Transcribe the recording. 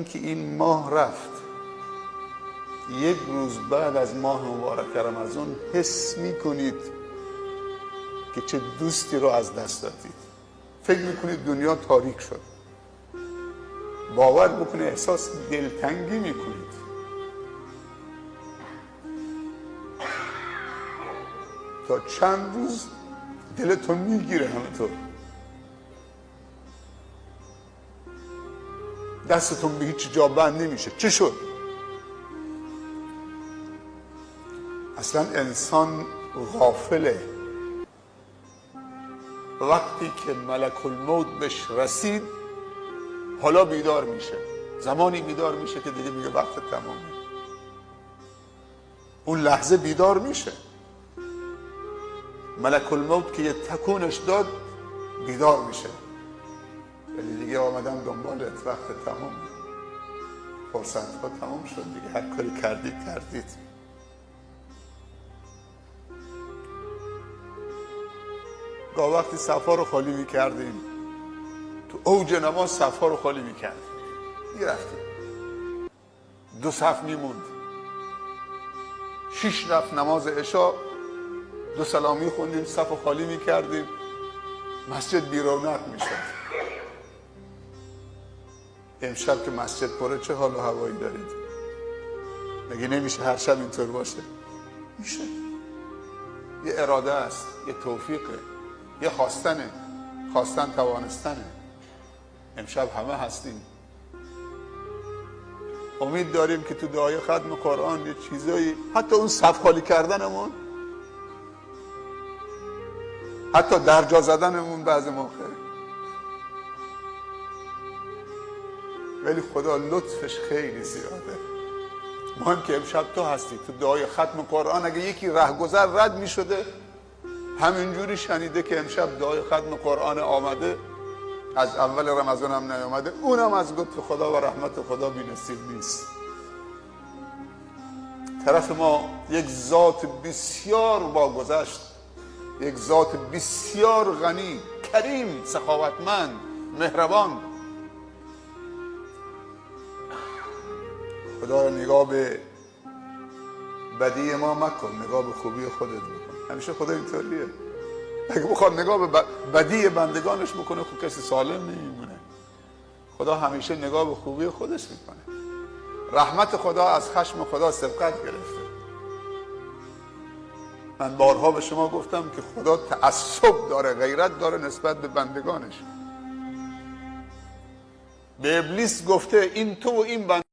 اینکه این ماه رفت، یک روز بعد از ماه مبارک رمضان حس میکنید که چه دوستی رو از دست دادید. فکر میکنید دنیا تاریک شد، باور بکنید احساس دلتنگی میکنید. تا چند روز دلتون میگیره، همینطور دستتون به هیچ جا بند نمیشه. چه شد؟ اصلا انسان غافله. وقتی که ملک الموت بهش رسید حالا بیدار میشه. زمانی بیدار میشه که دیگه میگه وقت تمامه. اون لحظه بیدار میشه. ملک الموت که یه تکونش داد بیدار میشه، ولی دیگه آمدم دنبالت، وقت تمام، فرصت ها تمام شد دیگه، هر کاری کردید کردید. گاه وقتی صفا رو خالی میکردیم، تو اوج نماز صفا رو خالی میکردیم، میرفتیم دو صف میموند، 6 رفت نماز عشاء، دو سلامی خوندیم، صف رو خالی میکردیم، مسجد بی رونق میشد. امشب که مسجد پره چه حال و هوایی دارید؟ مگه نمیشه هر شب اینطور باشه؟ میشه. یه اراده است، یه توفیقه، یه خواستنه، خواستن توانستنه. امشب همه هستیم، امید داریم که تو دعای ختم قرآن یه چیزایی، حتی اون صف خالی کردنمون، حتی درجا زدنمون بعض موقع، ولی خدا لطفش خیلی زیاده. مهم که امشب تو هستی تو دعای ختم قرآن. اگه یکی رهگذر رد می شده همینجوری شنیده که امشب دعای ختم قرآن آمده، از اول رمضان هم نیامده، اونم از لطف خدا و رحمت خدا بی نصیب نیست. طرف ما یک ذات بسیار باگذشت، یک ذات بسیار غنی، کریم، سخاوتمند، مهربان. خدا نگاه به بدی ما مکن، نگاه به خوبی خودت بکن. همیشه خدا اینطوریه. اگه بخواد نگاه به بدی بندگانش بکنه، خب کسی سالم نمیمونه. خدا همیشه نگاه به خوبی خودش میکنه. رحمت خدا از خشم خدا سبقت گرفته. من بارها به شما گفتم که خدا تعصب داره، غیرت داره نسبت به بندگانش. به ابلیس گفته این تو و این بنده